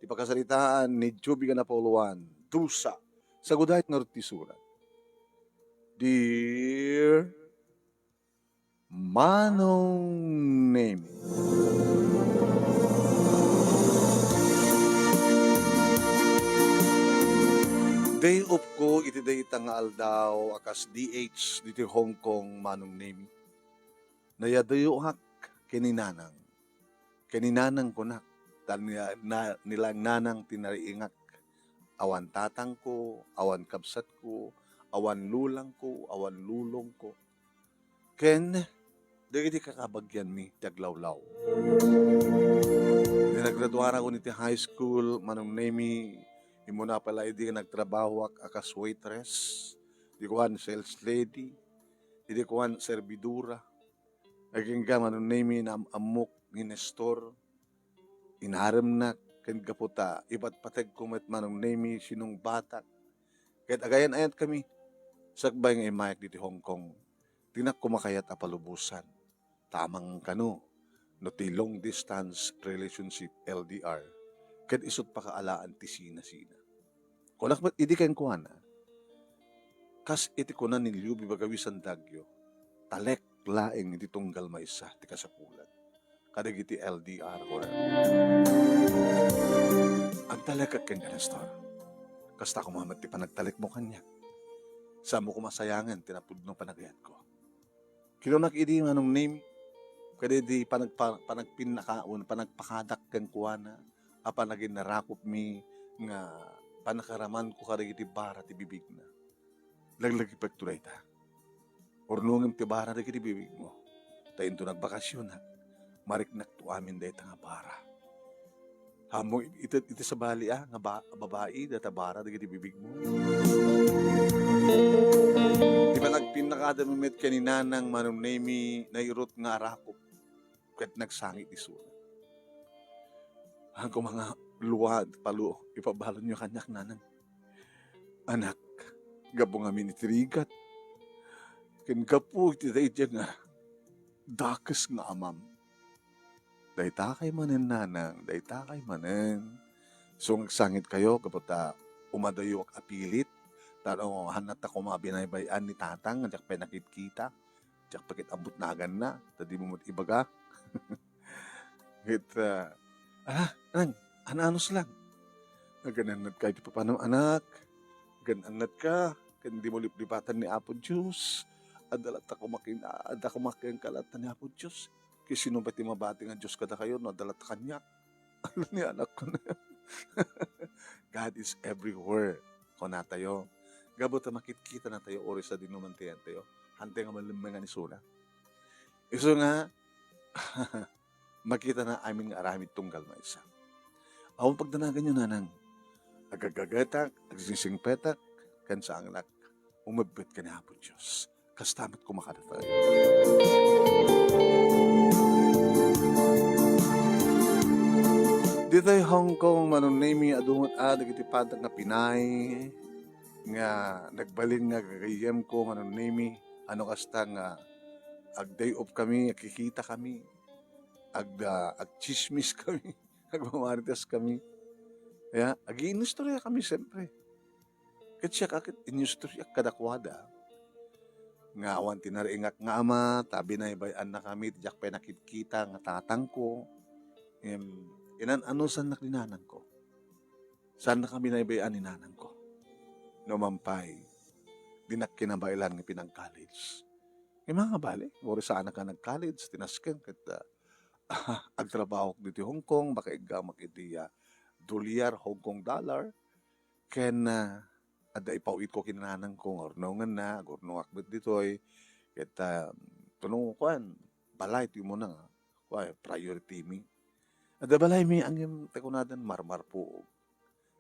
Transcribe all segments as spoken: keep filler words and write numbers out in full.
Pakasaritaan ni Joby nga napauluan, dusa. Sagudayt ngarud ti surat. Dear Manong Nemi. Day off ko iti dayta nga aldaw a kas D H diti Hong Kong, Manong Nemi. Nayadayoak ken ni Nanang. Ken ni Nanang kunak, ta ni-, na-, ni Nanang ti nariingak. Awan tatangko, awan kabsatko, awan lulangko, awan lulongko. Ken dagiti kakabagianmi ti aglawlaw. Idi nagraduarak iti high school, Manong Nemi, immuna pay la idi nagtrabahoak a kas waitress, idi kuan sales lady, idi kuan servidora. Agingga, Manong Nemi, naam-ammok ni Nestor, inaremnak, ken gapu ta ipatpategko met, Manong Nemi, sinungbatak. Ket agayan-ayatkami, sakbay nga immayak diti Hong Kong, dinak koma kayat a palubosan. Ta amangan kano, no ti long distance relationship, L D R, ket isut' pakaalaan ti sina-sina. Kunak met idi kenkuana, kas iti kuna ni Leo Viva Gavisan Dagio, talek laeng iti tunggal maysa ti kasapulan kadagiti L D R kunak. Agtalekak kenka, Nestor. Kasta koma met ti panagtalekmo kaniak. Saanmo koma sayangen ti napudno panagayatko. Kinunak idi, Manong Nemi, kadagiti panagpa-, panagpinnakaon, panagpakadak kenkuana, a panaginarakupmi nga panakaramanko kadagiti bara ti bibigna. Laglagipekto dayta. Urnongem ti bara dagiti bibigmo. Ta inton agbakasionak, mariknakto amin dayta nga bara. Ammom iti, iti sabali a nga ba-, babai, dayta bara dagiti bibigmo. Ti panagpinnakadami met ken ni Nanang, Manong Nemi, nairut nga arakup ket nagsangit isuna. Haan koma nga lua, palu, ipabalonyo kaniak, Nanang. Anak, gapu ngamin iti rigat, ken gapu iti daydiay nga dakes nga amam. Daytakay manen, Nanang, daytakay manen. So, agsangitkayo gapu ta umadayoak a pilit, ta no, haanna ta koma binaybay-an ni Tatang, diak pay nakitkita, diak pay ket ammot naganna, ta dimo met ibaga. Ket, ah, ala, Nanang, an-anus lang. Agan-annadka iti papanam, anak. Agan-annadka, ken dimo liplipatan ni Apo Dios. Adda latta koma ken-, adda koma kenka latta ni Apo Dios. Ket sino pay ti mabati nga Dios kadakayo no adda latta kaniak? Ano ni anakko na? God is everywhere, kunatayo. Gapu ta makitkitanatayo, uray sadino man ti ayantayo. Haantay nga malemmengan isuna. Isu nga, makitana amin nga aramid tunggal maysa. Awan pagdanaganyo, Nanang. Agagagetak, agsingsingpetak, ken saangnak, umebbet ken ni Apo Dios. Kasta met koma kadatayo. Ditoy Hong Kong, Manong Nemi, adu met a dagiti paddak nga Pinay nga nagbalin nga gagayyemko, Manong Nemi, ano kasta nga ag-day off kami, agkikita kami, ag-, ah, agtsismis kami, agmamarites kami. Ya, agiinistorya kami, siyempre. Ket siak a ket inistoryak kadakuada nga awan ti nariingak nga ama, ta binaybay-annakami ti diak pay nakitkita nga tatangko. Em, inan-anusannak ni nanangko. Saannaka binaybay-an ni nanangko. No man pay, dinak kinabaelan nga pinag-college. Ngem nga bale, uray saanak a nag-college, tinasken ket, ah, agtrabahok ditoy Hong Kong, makaiggamak iti, ah, dolyar, Hong Kong dollar, ken, ah, adda ipaw-itko ken ni nanangko nga urnongenna, agurnongak met ditoy, ket, ah, tuno, kuan, balay ti umuna nga, kuan, priority mi. Adda balaymi, ngem ti kunadan, marmarpuog.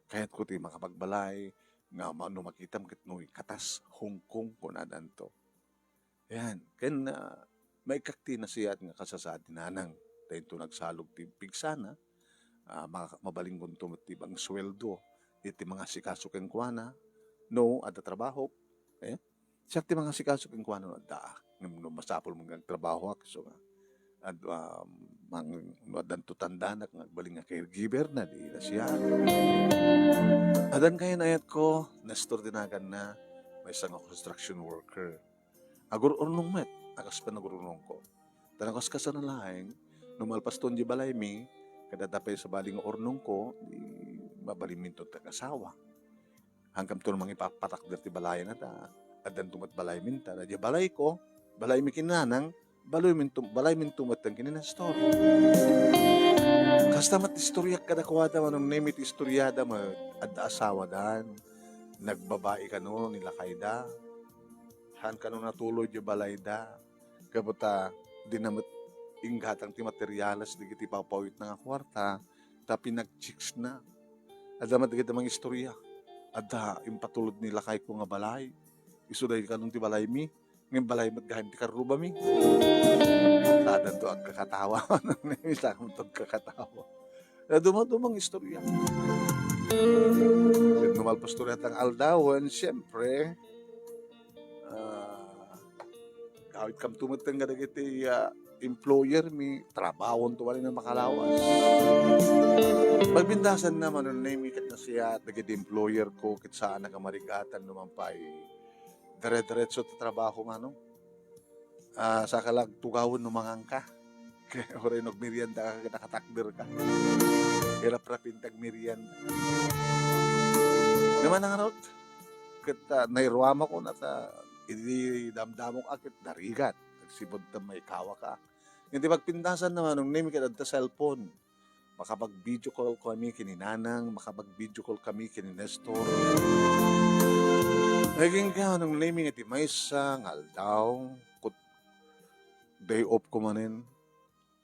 Kayatko ti makapagbalay nga ma-, no makitam ket no ikatas Hong Kong, kunadanto. Ayan, ken, ah, maikak ti nasayaat nga kasasaad ni nanang. Ta inton nagsalog ti pigsana, ah, ma-, mabalinkonto met ti bang sueldo iti mangasikaso kenkuana. No, adda trabahok, eh, siak ti mangasikaso kenkuana no adda. Ngem no masapul man nga agtrabahoak, so nga, Ad-, ah, mang-, no addanto tandanak nga agbalin nga caregiver na, di na siak. Addan kayan ayat ko, Nestor ti naganna, maysa nga construction worker. Agur-urnong met, a kas panagurnongko. Ta no kaskasano laeng, no malpaston di balaymi, ket adda pay sabali nga urnongko, di mabalinminto ti agasawa. Hangkamto no mangipapatakder ti balayen ta, addanto met balaymin ta. Di balayko, balaymi ken nanang, balayminto, balayminto met ken ni Nestor. Kasta met istoryak kadakuada, Manong Nemi, ti istoriada met, adda asawadan, nagbabai kano ni lakayda, saan kano natuloy di balayda, gapu ta dina met inggatang ti materiales dagiti pawpawitna nga kuarta, ta pinagchiksna. Adda met dagiti mangistorya. Adda impatulod ni lakayko nga balay. Isu daydi kanon ti balaymi. Ngem balay met gayam ti karrubami. Sadanto agkakatawa. Sadanto agkakatawa. Duma-dumang istorya. Ket no malpastorya tang aldawen, siyempre, ah, awit kamto met nga dagiti, ah, employer mi, trabahonto wala na makalawas. Magbindasan na, Manong Nemi, ket nasayaat dagiti employer ko, ket saan a kamarigatan no man pay dire-diretso ti trabaho, Manong. Ah, saka la agtugawen no manganka. Uray no agmerienda ka, nakatakder ka. Iraprapin ti agmerienda. Ngem nangarot, ket, ah, nairuamako na ta, idi damdamok a ket narigat. Agsipud ta maikawa ka. Ngem ti pagpindasan na, Manong Nemi, ket adda cellphone. Makapag-video call kami ken ni Nanang, makapag-video call kami ken ni Nestor. Naging ka, Manong Nemi, nga ti maysa nga aldaw, ket day off ko manen,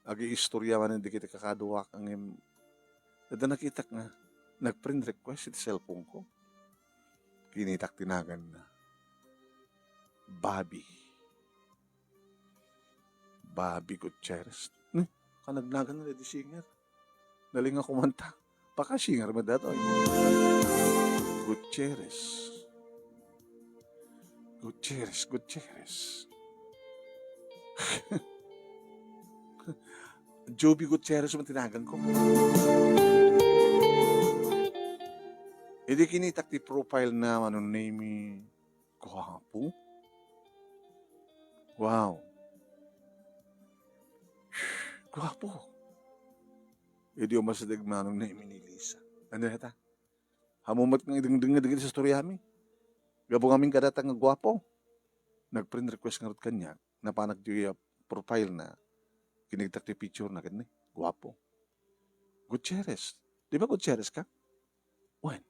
agiistorya manen dagiti kakaduak, ngem adda nakitak nga nag-friend request iti cellphone ko. Kinitak ti naganna. Bobby. Bobby Gutierrez. Hmm? Kanagnagan na di singer. Nalinga kumanta. Baka singer man datoy. Gutierrez. Gutierrez, Gutierrez. Joby Gutierrez man tinagan ko. Idi kinitak ti profile na, Manong Nemi, guapo. Wow. Guapo. Idi umasideg, Manong Nemi, ni Lisa. Ano yata? Hamumat nga idengdeng nga dagiti istoriami. Gapu ngamin kadata nga guapo. Nag-friend request ngarud kaniak, napanak di, ah, profile na. Kinigtak ti picture na ket ni, guapo. Gutierrez. Di ba Gutierrez ka? Wen.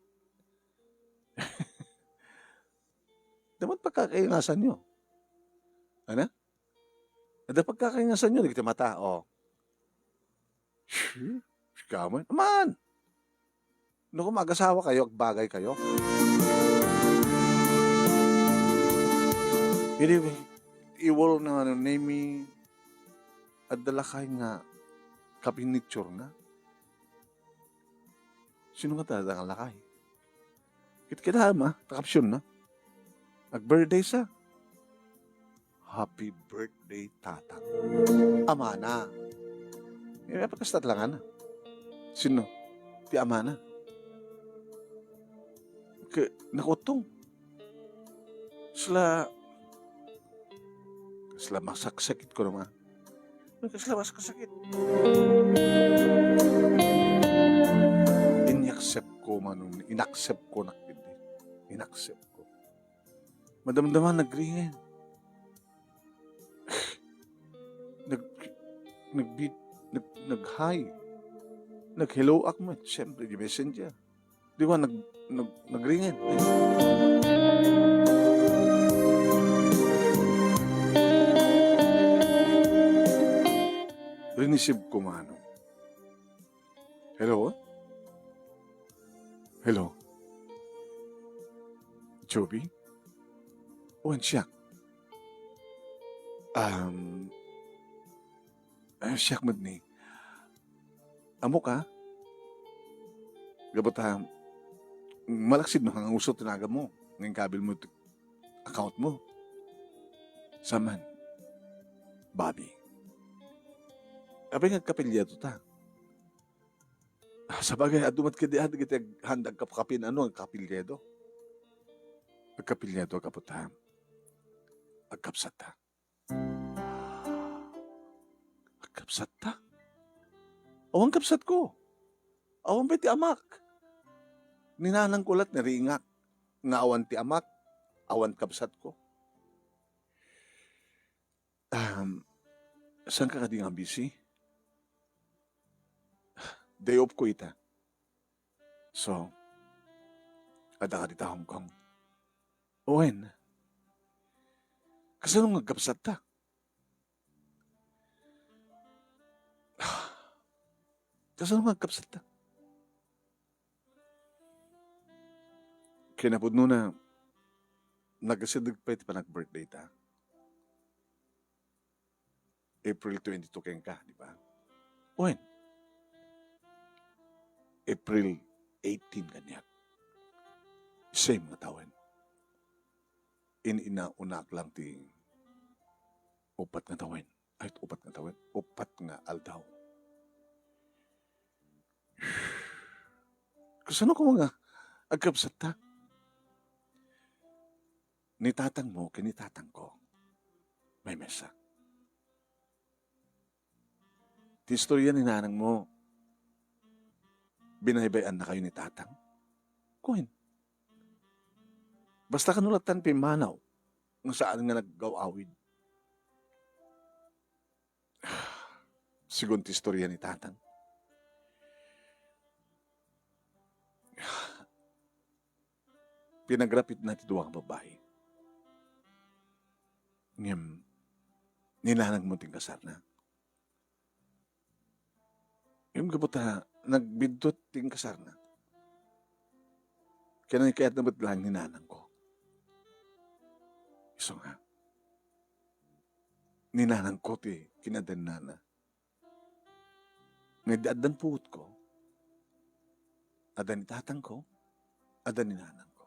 Dapat pagkakaingasan nyo. Ano? Adda pagkakaingasan nyo, dagiti mata, o. Shh, sika man. Aman! No, kung mag-asawa kayo, agbagay kayo. Anyway, iwal na, ano, Nemi, adda lakay nga kapiniture na. Sino nga talaga nga lakay? Kitkita ma, ta caption na. Ag-birthday sa. Happy birthday, Tatang. Amana. Eh, pakastat lang, ana. Sino? Ti amana. Ke, nakutong. Sila, sila masaksakit ko naman. Nagkasla mas kasakit. Inaccept ko, Manong, inaccept ko na, inaccept ko. Madamdama, nagringen. Nag-, nag-, nag-, nag-hi. Nag-hello ak met, siyempre, di messenger. Di ba, nag-, nag-, nagringen? Rinisib ko, Manong. Hello? Hello? Joby? Wen, siak. Um, eh, siak met ni. Ammok a? Gapu ta, malaksid no, nga usot ti nagan mo, nga inkabil mo ti account mo. Saman, Bobby. Apay nga agkapilyedo ta? Ah, sabagay, adu met kadi, ah, dagiti ag-, handa agkapkapin, ano, agkapilyedo. Agkapilyedo, agkaputa. Agkapsatta. Agkapsatta? Awan kabsatko. Awan pay ti amak. Ni nanangko lat nariingak nga awan ti amak, awan kabsatko. Um, saan ka kadi nga busy? Day off ko ita. So, adda ka dita Hong Kong? Wen, kasano nga agkabsatta? Kasano nga agkabsatta? Kinapudnona, nagasideg pay ti panag-birthday ta. April twenty-two kenka, di ba? Wen, April eighteen kaniak. Same nga tawen. In-ina-unak lang ti upat nga tawen. Ay, upat nga tawen. Upat nga aldaw. Kasano ko nga agkabsatta? Ni tatangmo ken ni tatangko, maymessa. Ti istorya ni nanangmo, binaybay-annakayo ni tatang? Kuen. Basta kano lattan pimmanaw nga saan nga naggaw-awid. Sigun ti istorya ni tatang, pinagrapitna ti dua nga babbai. Ngem, ni nanangmo ti inkasarna. Ngem gapu ta nagbiddut ti inkasarna, kinakayatna met laeng ni nanangko. Isu nga, ni nanangko ti kinadennana. Nga idi addan puotko, adda ni tatangko, adda ni nanangko.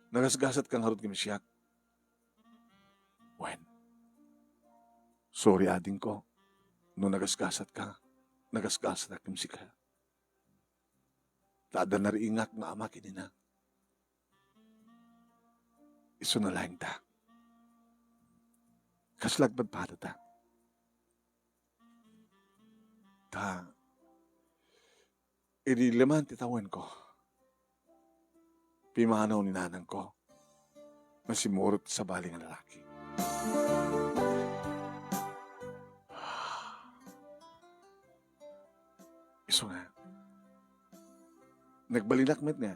Nagasgasatka ngarud ken siak? Wen, sorry, adingko, no nagasgasatka, nagasgasatak ken sika. Ta adda nariingak nga ama ken ina. Isuna laeng ta. Kasla agpadpadata. Ta, idi lima ti tawenko, pimanaw ni nanangko nga simmurot ti sabali nga lalaki. Isu nga, nagbalinak met nga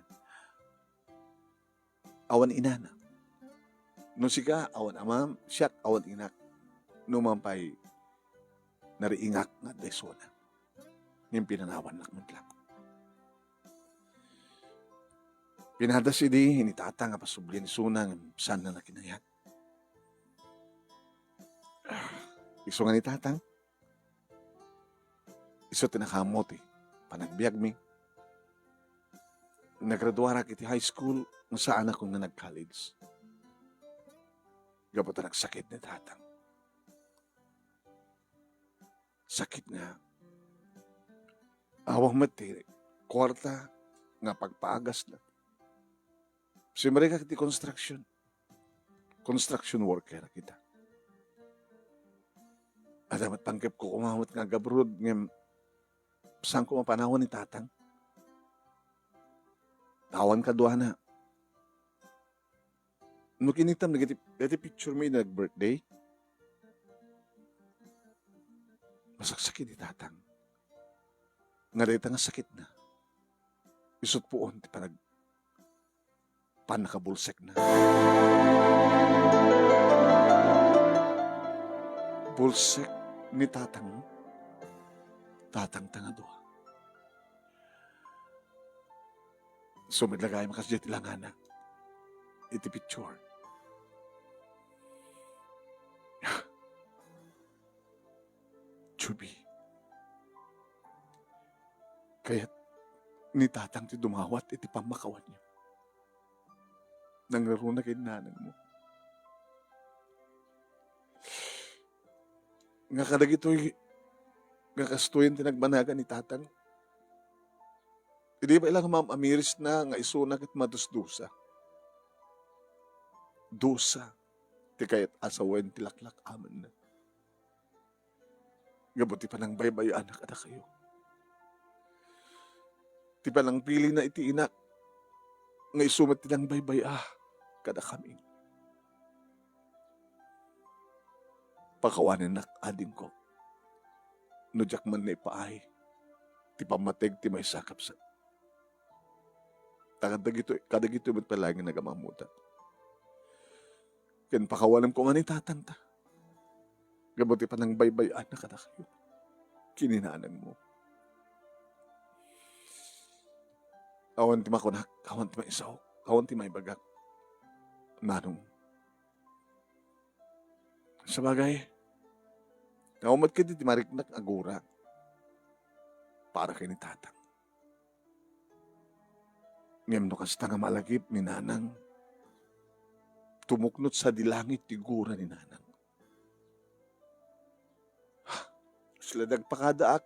awan inana. No sika, awan amam, siak, awan inak. No man pay nariingak nga adda isuna, ngem pinanawannak met laeng. Pinadas idi ni tatang a pasublian isuna ngem saanna nakinayat. Isu nga ni tatang, isu ti nakaammo ti panagbiagmi. Nagraduarak iti high school, nga saanakon nga nag-college. Gapu ta nagsakit ni tatang. Sakit nga awan met ti kuarta nga pagpaagasna. Simrekak iti construction. Construction worker kita. Adda met panggepko koma met nga agabroad, ngem saanko mapanawan ni tatang. Awan kaduana. No kinitam dagiti, dagiti picture mi idi nag-birthday, masaksakit ni tatang. Nga dayta nga sakitna, isut puon ti panag-, pannakabulsekna. Bulsek ni tatang, tatangta nga dua. Sumidlagay makasdiay ti langana iti picture. Juby, kayat ni tatang ti dumawat iti pammakawanyo. Nangraruna ken nanangmo. Nga kadagitoy nga kastoyen ti nagbanagan ni Tatang. Idi pay la nga maam-amirisna nga isuna ket madusdusa. Dusa ti kayat a sawen ti laklak-amanna. Gapu ti panangbaybay-ana kadakayo. Ti panangpilina iti inak nga isu met ti nangbaybay-a kadakami. Pakawanennak, adingko, no diak man naipaay ti pammateg ti maysa a kabsat. Ta kadagitoy, kadagitoy met pay laeng nga nagamamuda. Ken pakawanem koma ni Tatang ta. Gapu ti panangbaybay-ana kadakayo ken ni nanangmo. Awan ti makunak, awan ti maisaok, awan ti maibagak. Nanong. Sabagay, awan met ketdi ti mariknak a gura para ken ni Tatang. Ngem no kasta nga malagip ni Nanang, tumuknot sadi langit ti gura ni Nanang. Sila dagpakadaak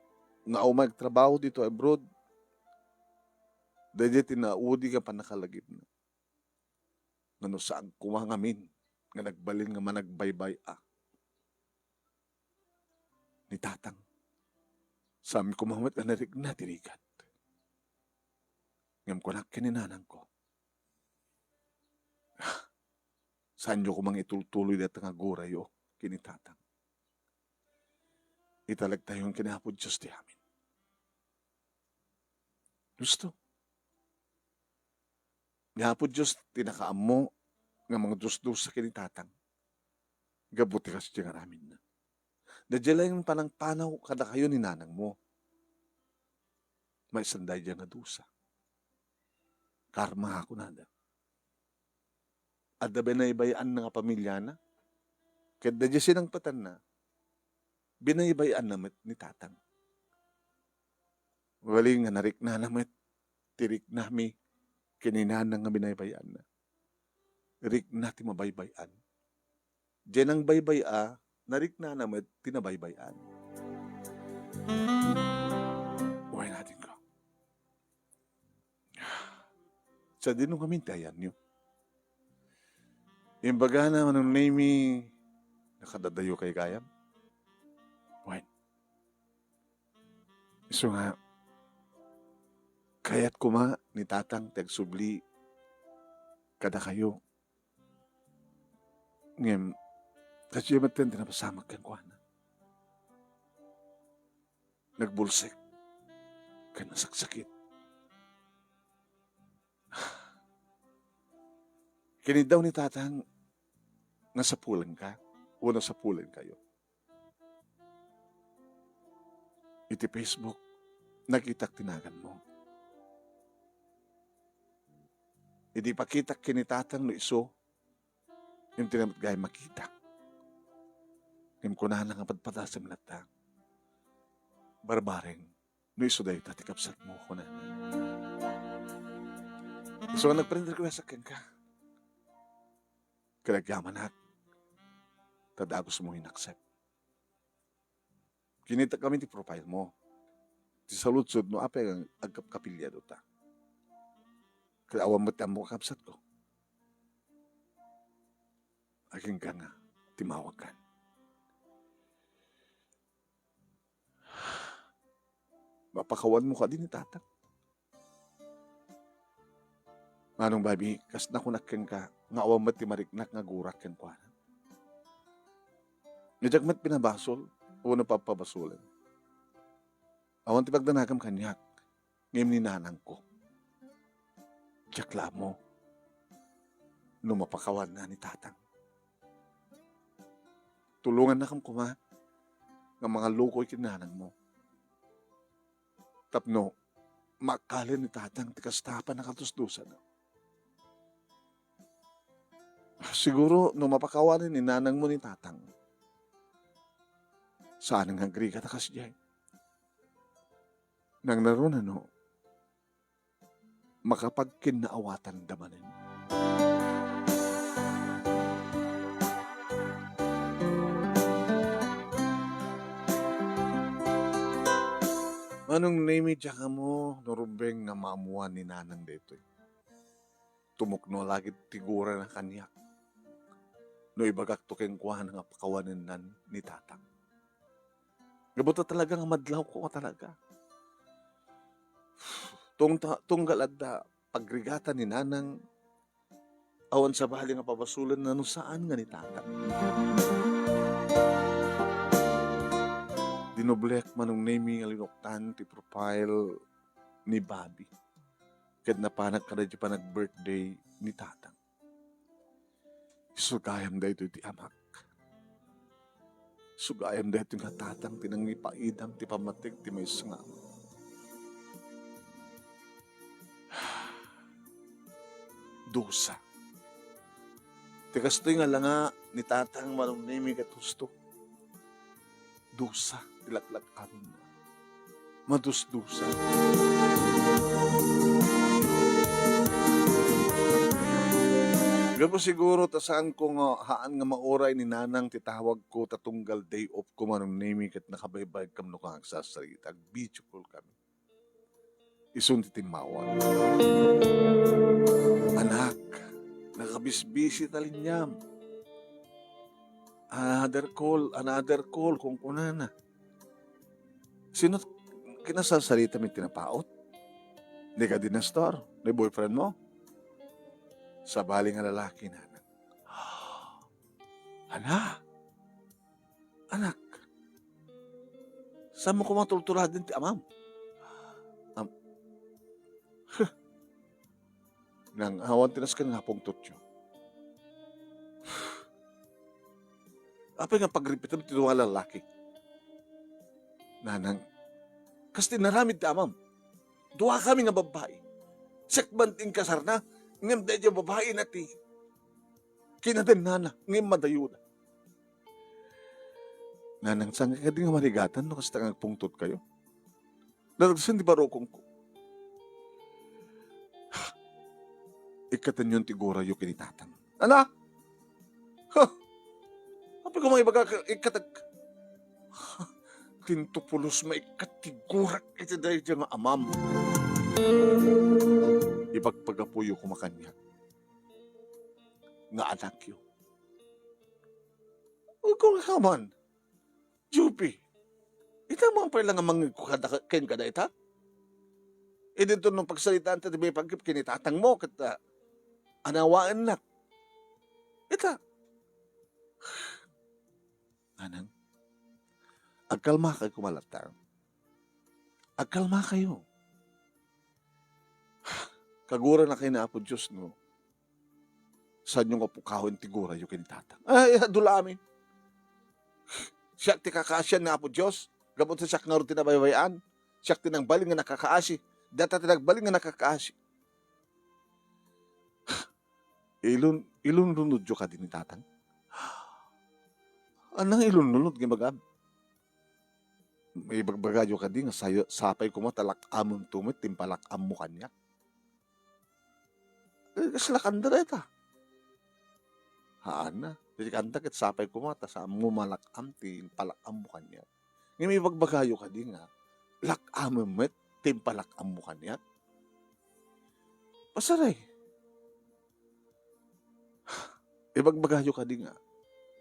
nga umay agtrabaho dito abroad. Daydiay ti naudi nga pannakalagipna. Nga no saan koma ngamin nga nagbalin nga managbaybay-a ni Tatang. Saan koma met nga narikna ti rigat. Ngem kunak ken ni nanangko, saanyo koma nga itultuloy dayta nga gurayo ken ni Tatang. Italektayon ken ni Apo Dios ti amin. Husto. Ni Apo Dios ti nakaammo nga mangdusdusa ken ni Tatang. Gapu ti kasdiay nga aramidna. Daydiay laeng panangpanaw kadakayo ni nanangmo. Maisan daydiay nga dusa. Karma, kunada. Adda binaybay-anna nga pamiliana. Ket daydiay sinangpetanna, binaybay-anna met ni Tatang. Mabalin nga nariknana met ti riknami ken ni nanang nga binaybay-anna. Rikna ti mabaybay-an. Diay nangbaybay-a, nariknana met ti nabaybay-an. Wen, adingko. Sadino ngamin ti ayanyo? Imbagana, Manong Nemy, nakadadayo kay gayam? Wen. Isu nga, kayat koma ni Tatang ti agsubli kadakayo. Ngem, kasdiay met ti napasamak kenkuana. Nagbulsek ken nasaksakit. Kiniddaw ni Tatang nga sapulenka wenno sapulenkayo. Iti Facebook, nakitak ti naganmo. Idi ipakitak ken ni Tatang no isu, ngem ti met gayam makitak. Ngem kunana nga padpadasem latta. Barbareng, no isu dayta ti kabsatmo, kunana. Isu nga nag-friend request kenka. Ket agyamanak, ta dagosmo in-accept. Kinitak ngamin ti profile mo. Ti saludsod no apay nga agkapkapiliado ta. Ket awan met ti ammok a kabsatko. Agingga nga, timawagkan. Mapakawanmo kadi ni Tatang? Manong Baby, kas nakunak kenka nga awan met ti mariknak nga gurak kenkuana. Nga diak met pinabasol wenno papabasolen. Awan ti pagdanagam kaniak, ngem ni nanangko. Diak la ammo no mapakawanna ni Tatang. Tulongannakam koma nga mangallukoy ken nanangmo. Tapno maakalen ni Tatang ti kasta a pannakadusdusana. Siguro no mapakawanen ni nanangmo ni Tatang, saan nga agrigat a kasdiay. Nangngaruna no makapagkinnaawatanda manen. Manong Nemi, diak ammo no rumbeng nga maammuan ni Nanang daytoy. Tumukno la gid ti gurana kaniak no ibagakto kenkuana nga pakawanennan ni Tatang. Gapu ta talaga nga madlawko nga talaga. Tungta-, tunggal adda pagrigatan ni Nanang, awan sabali nga pabasolenna no saan nga ni Tatang. Dinoblek, Manong Nemi, nga linuktan ti profile ni Bobby ket napanak kadaydi panag-birthday ni Tatang. Isu gayam daytoy ti amak. Isu gayam daytoy nga Tatang ti nangipaidam ti pammatik ti maysa nga ama. Dusa. Ti kastoy nga langa ni Tatang, Manong Nemi ket husto. Dusa ti laklak-amna. Madusdusa. Gapu siguro ta saanko nga haan nga mauray ni Nanang ti tawagko ta tunggal day off ko, Manong Nemi, ket nakabaybayag kam no ka agsasarita. Ag-video call kami. Isun ti timmawag. "Anak, nakabisbisi ta liniam." "Another call, another call," kunkunana. "Sino kinasasarita mi tinapaot? Di kadi Nestor, ni boyfriend mo?" Sabali nga lalaki, Nanang. "Ana? Anak, saanmo koma tultuladen ti amam?" Am-, Nang awan ti nasken nga pungtotyo. Apay nga pagripitem ti dua nga lalaki? Nanang, kas ti inaramid ti amam. Dua kami nga babbai. Siak man ti inkasarna, ngem daydiay babaina ti kinadennana, ngem madayona. Nanang, saan kadi nga marigatan no kasta nga agpungtotkayo? Naragsen ti barukongko. Ikkatenyon ti gurayo ken ni Tatang. Ana? Ha? Apay koma ibaga ka, ikkatek-, Ha? Tinto pulos maikkat ti gurak iti daydiay nga amam. Ibagpagapuyo koma kaniak nga anakyo. Uy, kung ikaw man, Jupi, ita mo pay la nga mangngegko kada, kenka dayta? Idinto no pagsaritaanta ti maipaggep ken ni tatangmo ket, ah, anawaennak. Ita. Nanang, agkalmakayo koma latta. Agkalmakayo. Kaguranakay ni Apo Dios no saanyo nga pukawen ti gurayo ken ni Tatang. Ay, adu la amin. Siak ti kakaasian ni Apo Dios, gapu ta siak ngarud ti nabaybay-an. Siak ti nagbalin nga nakakaasi. Data ti nagbalin nga nakakaasi. Ilun-, ilunlunodyo kadi ni Tatang? Anang ilunlunod nga ibagam? Ibagbagayo kadi nga sayo-, sapay koma ta lak-amem to met ti impalak-ammo kaniak? Eh, kasla kanda dayta? Haanna. Ti kanda ket sapay koma ta saanmo malak-am ti impalak-ammo kaniak. Ngem ibagbagayo kadi nga lak-amem met ti impalak-ammo kaniak? Pasaray. Ibagbagayo kadi nga,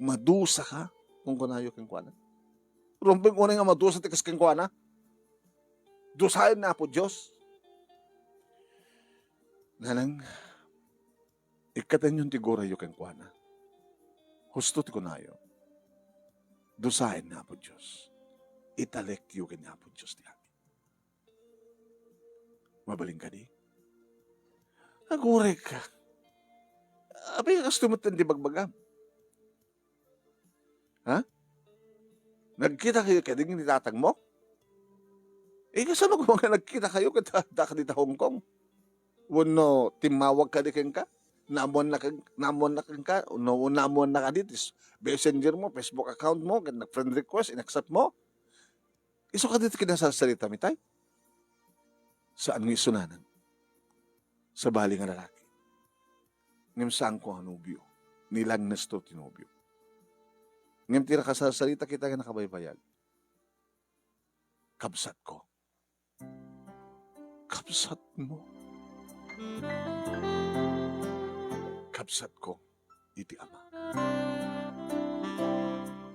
"Madusaka," kunkunayo kenkuana. Rumbeng unay nga madusa ti kas kenkuana. Dusaen ni Apo Dios. Nanang, ikkatenyon ti gurayo kenkuana. Husto ti kunayo. Dusaen ni Apo Dios. Italekyo ken ni Apo Dios ti amin. Mabalin kadi? Agurayka. Apay, kasto met ti bagbagam? Ha? Nagkitakayo kadi ni tatangmo? Eh, kasano koma nga nagkitakayo ket adda kadi ta Hong Kong? Wenno timmawag kadi kenka? Naammoanna ken-, naammoanna kenka? No, naammoanna kadi ti s-, messenger mo, Facebook account mo, ket nag-friend request, in-accept mo? Isu kadi ti kinasarsaritami, tay? Saan nga isu, nanang. Sabali nga lalaki. Ngem saanko a nobio. Ni Langnes to ti nobio. Ngem ti nakasarsarita kita nga nakabaybayag. Kabsatko. Kabsatmo. Kabsatko iti Ama.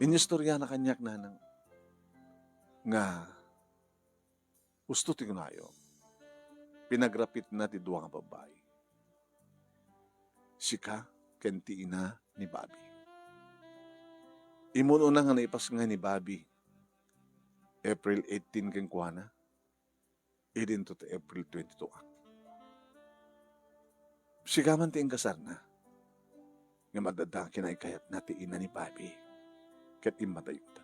Inistoriana kaniak, nanang, nga husto ti kunayo, pinagrapitna ti dua nga babbai. Sika ken ti ina ni Bobby. Immun-una nga naipasngay ni Bobby, April eighteen kenkuana, idinto ti April twenty-two. Sika man ti inkasarna, ngem adda kinaykayatna ti ina ni Bobby, ket immatayda.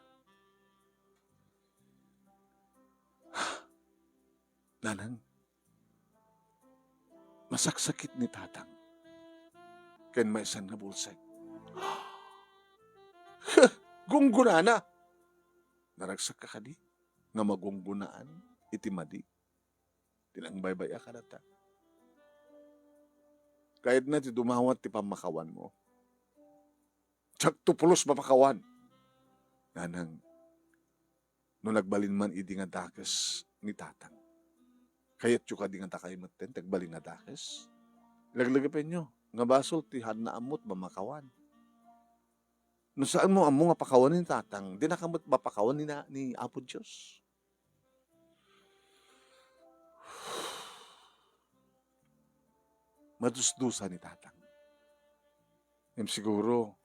Nanang, masaksakit ni Tatang ken maysa nga bulsek. Gunggonana! Naragsak ka kadi nga magunggonaan iti madi? Ti nangbaybay-ak kadata. Kayatna ti dumawat ti pammakawanmo. Diak to pulos mapakawan. Nanang, no nagbalin man idi nga dakes ni Tatang, kayatyo kadi nga dakay metten ti agbalin nga dakes? Laglagipenyo nga basol ti haanna ammo ti mammakawan. No saanmo ammo nga pakawanen ni Tatang, dinaka met mapakawan ni na-, ni Apo Dios. Madusdusa ni Tatang. Ngem siguro,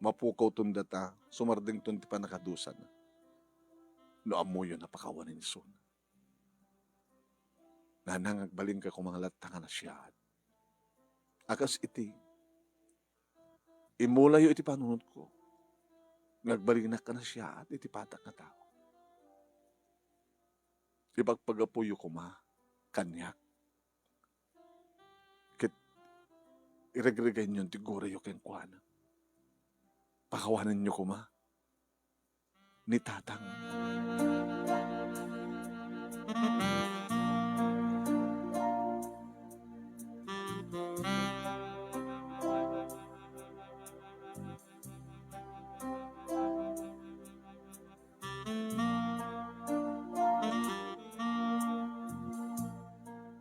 mapukawton data, sumardengton ti pannakadusana. No ammoyon a pakawanen isuna. Nanang, agbalinka koma nga latta nga nasiaat. A kas iti, immulayo iti panunotko, nga agbalinak a nasiaat iti patak nga tao. Ipagpagapuyo koma kaniak. Ket iregregaynyon ti gurayo kenkuana. Pakawanenyo koma ni Tatang.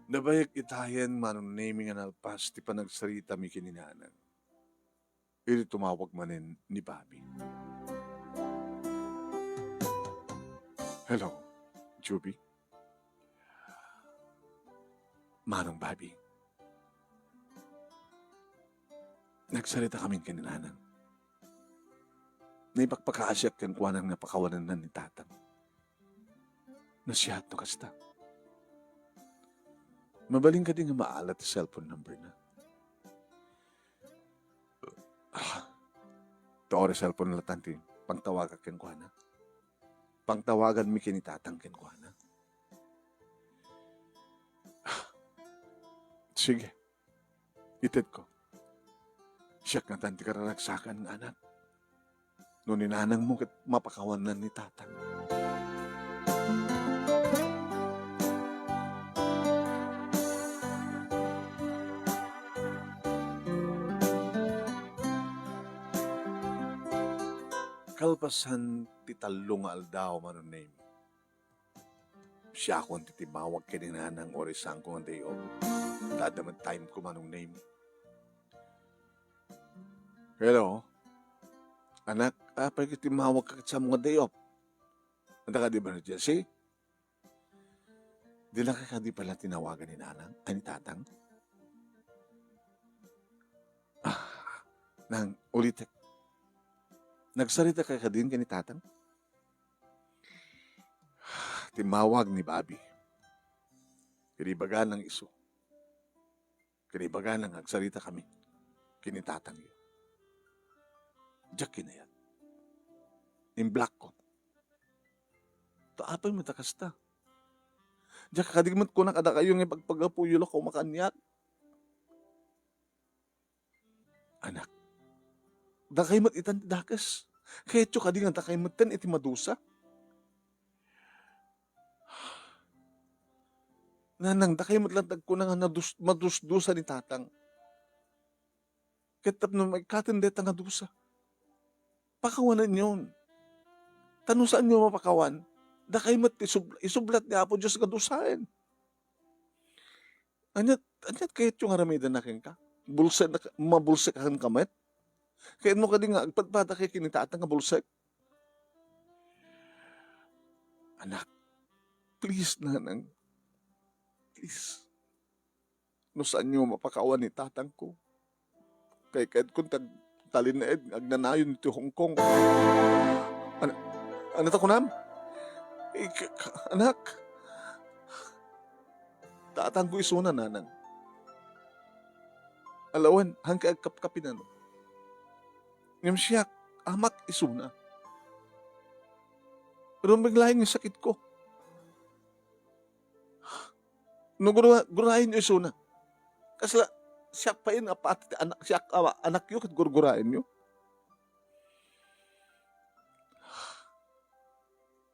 Nabayag itayen, Manong Nemy, nga nalpas ti panagsaritami ken ni Nanang idi tumawag manen ni Bobby. Hello, Juby? Manong Bobby, nagsarita kamin ken ni Nanang. Naipakpakaasiak kenkuana nga pakawanenna ni Tatang. Nasiaat no kasta. Mabalin kadi nga maala ti cellphone number na? Ah, ti oras cellphone na latta ti pangtawagak kenkuana. Pangtawaganmi ken ni Tatang kenkuana. Ah, sige. Itedko. Siak ngatan ti kararagsakan nga anak. No ni Nanangmo ket mapakawannan ni Tatang. Kalpasan ti tallo nga aldaw, Manong Nemy, siakon ti timmawag ken ni Nanang oras saanko nga day off. Ta adda met time ko, Manong Nemy. Hello? Anak, apay ket timmawag ka ket saanmo nga day off? Adda kadi emergency? Dina ka kadi pala tinawagan ni Nanang, ay, ni Tatang? Ah, Nang, ulitek. Nagsarita ka kadin ken ni Tatang? Timmawag ni Bobby. Kinibagana nga isu. Kinibagana nga agsarita kami ken ni Tatangyo. Diak kinayat. Imblockko. Ta apay met a kasta? Diak kadi met kunak a dakayo nga ipagpagapuyo la koma kaniak. Anak, dakay met itan ti dakes. Kayatyo kadi nga dakay metten iti madusa? Nanang, dakay met latta agkuna nga nadus-, madusdusa ni Tatang. Ket tapno maikkaten dayta nga dusa, pakawanenyon. Ta no saanyo mapakawan, dakay met ti isub-, isublat ni Apo Dios nga dusaen. Ania, ania kayatyo nga aramidenna kenka? Bulsek, mabulsek a kenka met? Kayatmo kadi nga agpadpadakay ken ni tatang nga bulsek? Anak, please, nanang. Please. No saanyo mapakawan ni tatangko, kaykayatkon ti agtalinaed nga agnanayon iti Hong Kong. An-, ania ti kunam? Ik-, anak, tatangko isuna, nanang. Alawen, haanka agkapkapinano. Ngem siak, amak isuna. Rumbeng laeng nga sakitko. No gura-, guraenyo isuna. Kasla, siak pay nga pati ti anak, siak a anakyo ket gurguraenyo.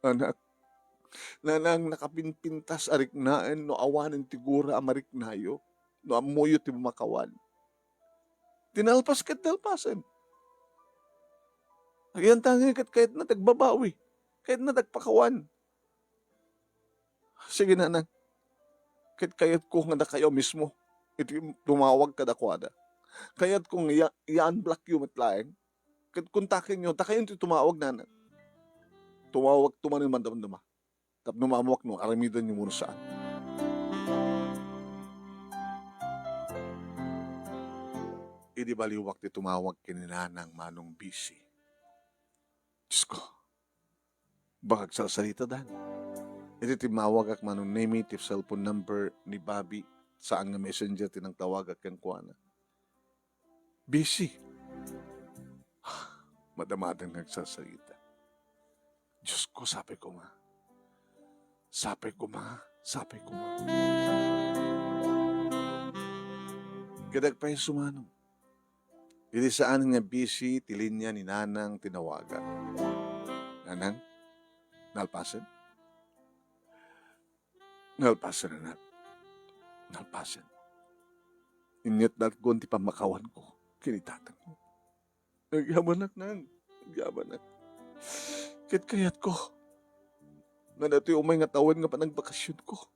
Anak, nanang, nakapinpintas a riknaen no awanen ti gura a mariknayo, no ammoyo ti makawan. Ti nalpas ket nalpasen. Agyantangay ket kayatna ti agbabawi, kayatna ti agpakawan. Sige, nanang. Ket kayatko nga dakayo mismo iti tumawag kadakuada. Kayatko nga iya-, i-unblockyo met laeng. Ket kontakenyo, dakayo ti tumawag, nanang. Tumawagto manen madamdama. Tapno maammoak no aramidenyo wenno saan. Idi baliwak ti tumawag ken ni Nanang Manong Bisi. Diosko, baka agsalsalita, Dan. Idi timmawagak, Manong Nemy, ti cellphone number ni Bobby, saan nga messenger ti nangtawagak kenkuana. Bisi. Madamadan nga agsalsalita. Diosko, sapay koma. Sapay koma, sapay koma. Ket agpayso manen. Idi saan nga busy ti linya ni Nanang, tinawagak. Nanang, nalpasen? Nalpasen, anak. Nalpasen. Inyat nalgon ti pammakawanko ken ni tatangmo. Agyamanak, Nang. Agyamanak. Ket kayatko nga datoy umay nga tawen nga panagbakasionko,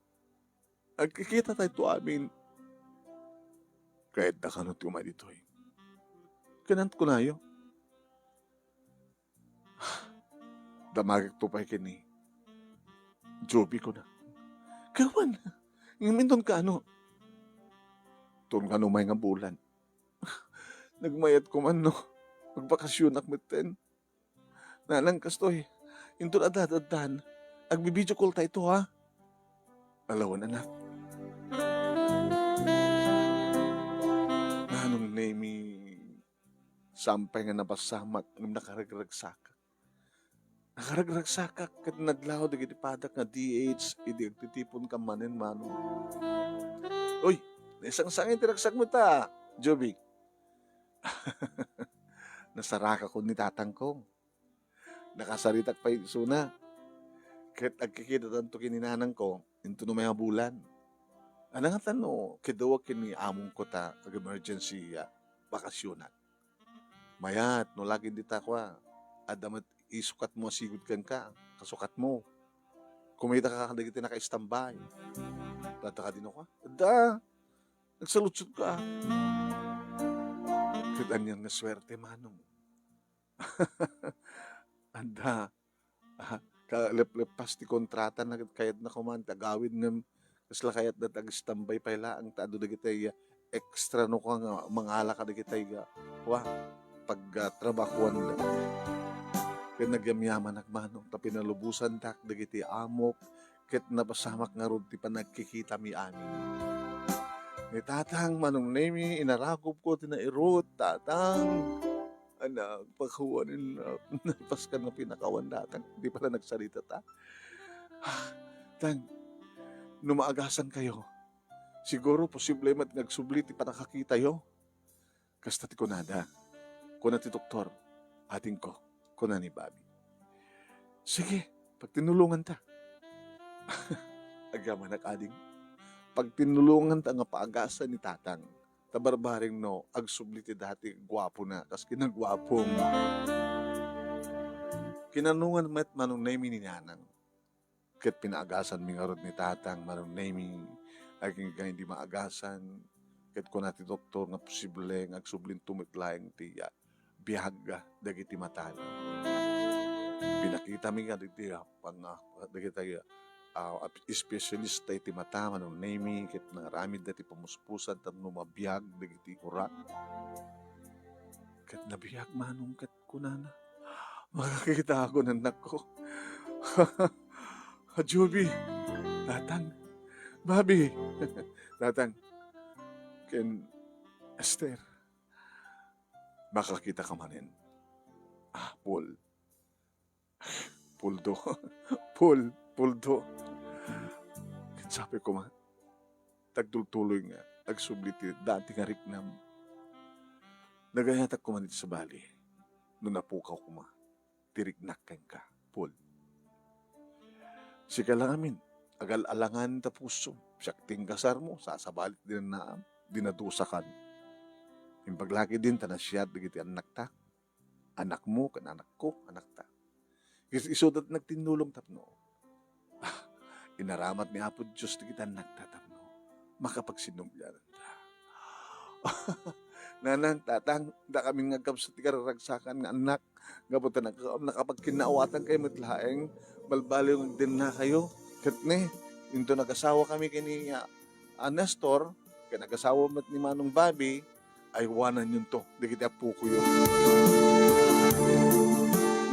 agkikita tayto amin. Kayatda kano ti umay ditoy? Ket kunayo, damagekto pay ken ni Joby, kuna. Kawan, ngem inton kano? Inton kano umay nga bulan. Nagmayat ko man, no? Agbakasionak metten. Nanang, kastoy, inton adda-addan, agbi-video call tayto, ha? Alawen, anak. Manong Nemy, sampay nga napasamak ngem nakaragragsakak. Nakaragragsakak ket nadlaw dagiti padak nga D H idi agtitiponka manen, Manong. Uy, naisangsangit ti ragsakmo ta, Joby. Nasarakakon ni tatangko. Nakasaritak pay isuna. Ket agkikitatanto ken ni nanangko inton umay a bulan. Ania ngatan no kidawek ken ni amongko ta ag-emergency a bakasionak? Mayat no lagim dita kua, adda met isukatmo a sigud kenka, kasukatmo. Kumitaka kadagiti naka-standby. Adda kadi no kua? Adda. Nagsaludsotka. Ket anian nga suerte, Manong. Adda. Ah, kalepleppas ti kontrata na ket kayatna koma ti agawid ngem kasla kayatda ti ag-standby pay laeng ta adu dagiti, ah, extra no kua nga mangala kadagiti, ah, kua, pag, ah, trabahoanda. Ket nagyamyamanak, Manong, ta pinalubosandak dagiti amok ket napasamak ngarud ti panagkikitami amin. Ni Tatang, Manong Nemy, inaragobko ti nairut, Tatang. Anak, pakawanen, anak. Nalpaskan nga pinakawan, Tatang. Di pala nagsarita ta. Tang, no maagasankayo, siguro posible met nga agsubli ti pannakakitayo. Kasta ti kunada. Kuna ti doktor, "Adingko," kuna ni Bobby. "Sige, pagtinulonganta." Agyamanak, ading. Pagtinulonganta nga paagasan ni Tatang. Ta barbareng no agsubli ti dati guapona kas kinaguapom. Kinanungan met Manong Nemy ni Nanang. Ket pinaagasanmi ngarud ni Tatang, Manong Nemy, agingga idi maagasan, ket kuna ti doktor nga posible nga agsublinto met laeng ti, ah, biag dagiti matana. Pinakitami nga dagiti, ah, pang-, ah, dagiti, ah, espesyalista iti mata, Manong Nemi, ket nangaramidda ti pamuspusad tapno mabiag dagiti urak. Ket nabiag, Manong, ket kunana, "Makakita ako ng anak ko." Juby, Tatang, Bobby, Tatang, ken Esther, makakita ka manen. Ah, Paul. Puldo. Paul, Puldo. Ket sapay koma, tagtultuloy nga agsubli ti dati nga riknam. Nagayatak koma iti sabali no napukaw koma ti riknak kenka, Paul. Sika la ngamin, agal-alangan ta pusom, siak ti inkasarmo, sasabalit dinannaam, dinadusakan. Imbag la ketdin ta nasiat dagiti annakta, anakmo ken anakko, anakta. Is-, isuda ti nagtinnulong tapno, ah, inaramat ni Apo Dios dagiti annakta tapno makapagsinubliananta. Nanang, Tatang, dakami nga agkabsat ti kararagsakan nga annak, gapu ta naka-, nakapagkinnaawatan kayo met laeng, balbaliw nga agdenna kayo. Ket ne, into nagasawa kami kini, ah, a Nestor, ket nagasawa met ni Manong Bobby, aywananyonto dagiti appokoyo.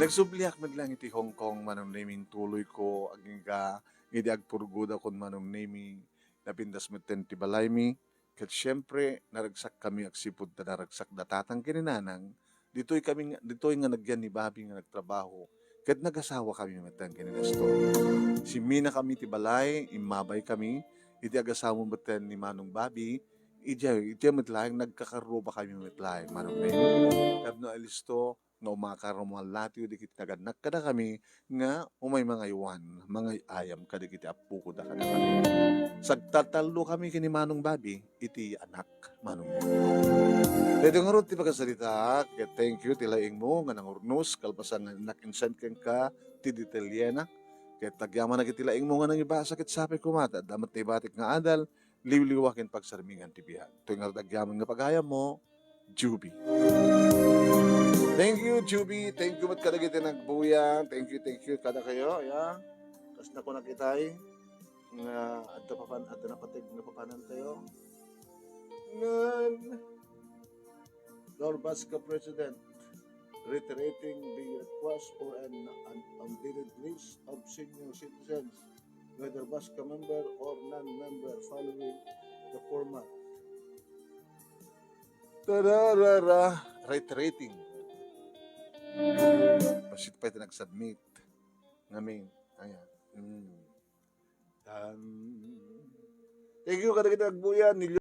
Nagsubliak met laeng iti Hong Kong, Manong Nemi, intuloyko agingga idi agpurgoda kon Manong Nemi, napintas metten ti balaymi, ket siempre, naragsakkami agsipud ta naragsakda Tatang ken ni Nanang, ditoy kami nga, ditoy nga nagyan ni Bobby nga nagtrabaho, ket nagasawakami metten ken ni Nestor. Simminakami ti balay, immabaykami, iti agasawa metten ni Manong Bobby, idiay, iti met laeng nagkakarrubakami met laeng, Manong Nemi. Tapno alisto nga umakar, umalatiw dagiti naganak kadakami nga umay mangaywan, mangay-ayam kadagiti appokoda kadakami. Sagtatallokami ken ni Manong Bobby iti anak, Manong Nemi. Daytoy ngarud ti pakasaritaak, ket thank you ti laingmo nga nangurnos, kalpasan nga nag-insend kenka ti detalyena. Ket agyamanak iti laingmo nga nangibasa, ket sapay koma ta adda met naibatik nga adal, liwliwa ken pagsarmingan ti biag. Toy ngarud agyaman nga pagayammo, Juby. Thank you, Juby. Thank you met kadagiti nagbuya. Thank you, thank you kadakayo, ya. Kas nakunak itay nga adda papan-, adda napateg nga papanantayo. Ngan Dorbaska President, reiterating the request for an, an updated list of senior citizens, whether BASCA member or non-member, following the format. Tararara, reiterating. Bassit pay ti nag-submit. Ngamin, ayan. Mm. Tan. Thank you kadagiti nagbuya, ni